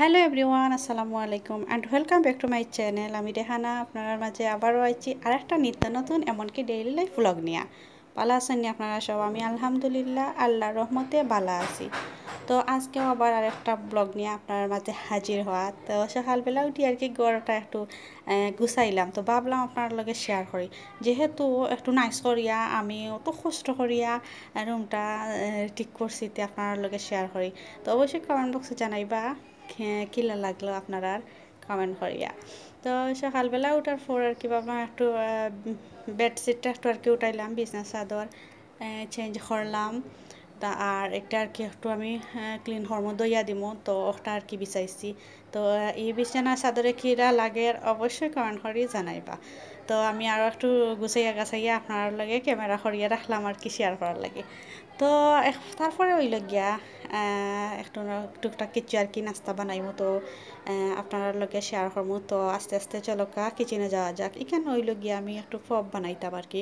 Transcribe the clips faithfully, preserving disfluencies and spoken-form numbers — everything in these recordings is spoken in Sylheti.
Hello everyone, আসসালামু আলাইকুম and welcome back to my channel। আমি রেহানা, আপনারার মাঝে আবারও আইছি আরেকটা নিত্য নতুন, এমনকি ডেইলি লাইফ ব্লগ নিয়া। ভালা আছইন নি আপনারা সব? আমি আলহামদুলিল্লাহ, আল্লাহর রহমতে ভালা আছি। তো আজকেও আবার আরেকটা ব্লগ নিয়া আপনারার মাঝে হাজির হওয়া। তো সকালবেলা উঠি আর কি, ঘরটা একটু, আহ, গুছাইলাম। তো ভাবলাম আপনারার লগে শেয়ার করি, যেহেতু একটু নাইস করিয়া, আমি অত কষ্ট করিয়া রুমটা, আহ, ঠিক করছি, তে আপনারার লগে শেয়ার করি। তো অবশ্যই কমেন্ট বক্সে জানাইবা খে-, কিলা লাগলো আপনারার কমেন্ট করিয়া। তো সকালবেলা উঠার পর আর কি ভাবলাম একটু, আহ, বেডশিটটা একটু আর কি উঠাইলাম, বিছনার চাদর, আহ, চেঞ্জ করলাম। তা আর একটা আর কি একটু আমি, আহ, ক্লিন করমু, ধইয়া দিমু, তো ওটা আর কি বিছাইছি। তো, আহ, এই বিছানার চাদরে কিলা লাগের অবশ্যই কমেন্ট করি জানাইবা। তো আমি আরও একটু গুছাইয়া গাছাইয়া আপনারার লগে ক্যামেরা করিয়া রাখলাম আর কি শেয়ার করার লাগি। তো এখ-, তারপরে অইলো গিয়া, আহ, একটু না-, টুকটাক কিছু আর কি নাস্তা বানাইমু, তো, আহ, আপনারার লগে শেয়ার করমু। তো আস্তে আস্তে চলকা কিচেনে যাওয়া যাক। ইখান অইলো গিয়া আমি একটু পপ বানাইতাম আর কি,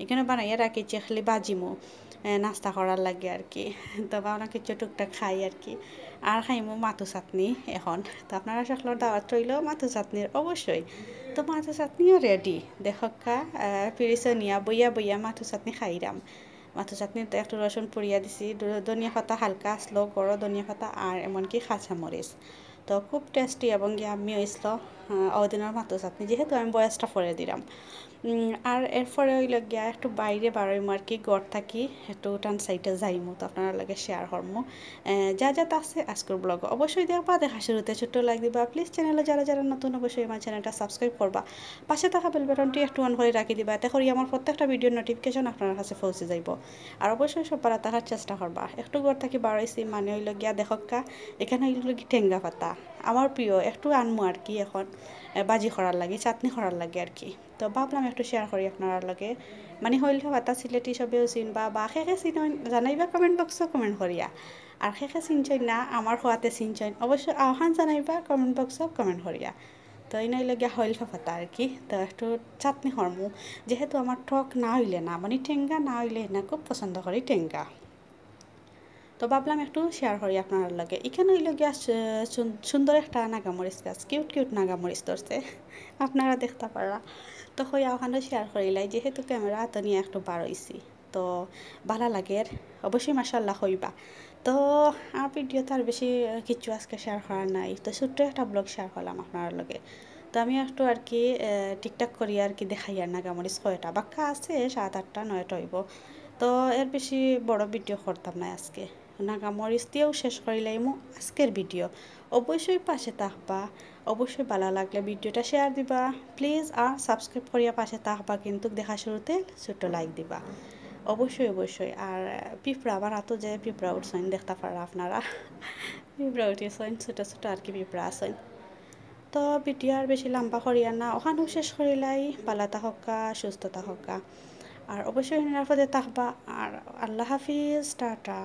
ইখান বানাইয়া রাখিছি, খালি বাজিমু, আহ, নাস্তা করার লাগি আর কি। তো ভাবলাম কিছু টুকটাক খাই আর কি, আর খাইমু মাথু চাটনি এখন। তো আপনারা সকলর দাওয়াত রইলো মাথু চাটনির অবশ্যই। তো মাথু চাটনিও রেডি, দেখউক্কা, আহ, ফ্রিজো নিয়া বইয়া বইয়া মাথু চাটনি খাইরাম। মাথু চাটনিত একটু রসুন পুড়িয়া দিছি, ধ-, ধনিয়া পাতা হালকা আসলো, গরম ধনিয়া পাতা আর এমনকি কাঁচামরিচ। তো খুব টেস্টি এবং ইয়াম্মি অইছিল, আহ, ওদিনর মাথু চাটনি, যেহেতু আমি ভয়েসটা পরে দিলাম। উম, আর এরপরে অইলো গিয়া একটু বাইরে বারইমু আর কি, ঘর থাকি একটু টাউন সাইডে যাইমু, তো আপনারার লগে শেয়ার করমু। আহ, যা যা থাকছে আজকের ব্লগ অবশ্যই দেখবা, দেখা শুরুতে ছোট্ট লাইক দিবা। প্লিজ চ্যানেলো যারা যারা নতুন অবশ্যই আমার চ্যানেলটা সাবস্ক্রাইব করবা, পাশে থাকা বেল বাটনটি একটু অন করি রাখি দিবা, এতে করি আমার প্রত্যেকটা ভিডিওর নোটিফিকেশন আপনারার কাছে পৌঁছে যাইবো। আর অবশ্যই সব ভালা থাকার চেষ্টা করবা। একটু ঘর থাকি বারইছি মানে অইলো গিয়া দেখউক্কা, ইখান অইলো গি টেঙ্গা পাতা, আমার প্রিয়, একটু আনমু আর কি এখন, এ, বাজি করার লাগি, চাটনি করার লাগি আর কি। তো ভাবলাম একটু শেয়ার করি আপনারার লগে। মানে হইল পাতা সিলেটি সবেও চিনবা বা কে কে চিনইন জানাইবা কমেন্ট বক্সো কমেন্ট করিয়া। আর কে কে চিনছইন না, আমার খোয়াতে চিনছইন, অবশ্যই আহ্বান জানাইবা কমেন্ট বক্সো কমেন্ট করিয়া। তো এই নইলে গিয়া হইল পাতা আর কি। তো একটু চাটনি করমু, যেহেতু আমার টক না অইলে না, মানে টেঙ্গা না অইলে না, খুব পছন্দ করি টেঙ্গা। তো ভাবলাম একটু শেয়ার করি আপনারার লগে। ইখান অইলো গিয়া সু-, সুন-, সুন্দর একটা নাগামরিচ গাছ, কিউট কিউট নাগামরিচ ধরছে, আপনারা দেখতা পাররা। তো কইয়া ওখানে শেয়ার করিলাই, যেহেতু ক্যামেরা আতো নিয়া একটু বারইছি। তো ভালা লাগের, অবশ্যই মাশাআল্লাহ কইবা। তো আর ভিডিওত আর বেশি, আহ, কিচ্ছু আজকে শেয়ার করার নাই, তো ছোট্ট একটা ব্লগ শেয়ার করলাম আপনারার লগে। তো আমি একটু আর কি, আহ, ঠিকঠাক করি আর কি দেখাইয়ার নাগামরিচ কয়টা, বাক্কা আছে সাত আটটা নয়টা অইবো। তো এর বেশি বড় ভিডিও করতাম না আজকে, নাগামরিচ দিয়াউ শেষ করিলাইমু আজকের ভিডিও। অবশ্যই পাশে থাকবা, অবশ্যই ভালা লাগলে ভিডিওটা শেয়ার দিবা প্লিজ, আর সাবস্ক্রাইব করিয়া পাশে থাকবা, কিন্তু দেখা শুরুতে ছোট্ট লাইক দিবা অবশ্যই অবশ্যই। আর, আহ, পিঁপড়া, আমার আতো যে পিঁপড়া উঠছইন দেখতা পাররা আপনারা, পিঁপড়া উঠিছইন, ছোট ছোট আর কি পিঁপড়া আছইন। তো ভিডিও আর বেশি লম্বা করিয়ার না, ওখানেউ শেষ করিলাই। ভালা থাকউক্কা, সুস্থ থাকউক্কা, আর অবশ্যই নিরাপদে থাকবা। আর আল্লাহ হাফিজ, টাটা।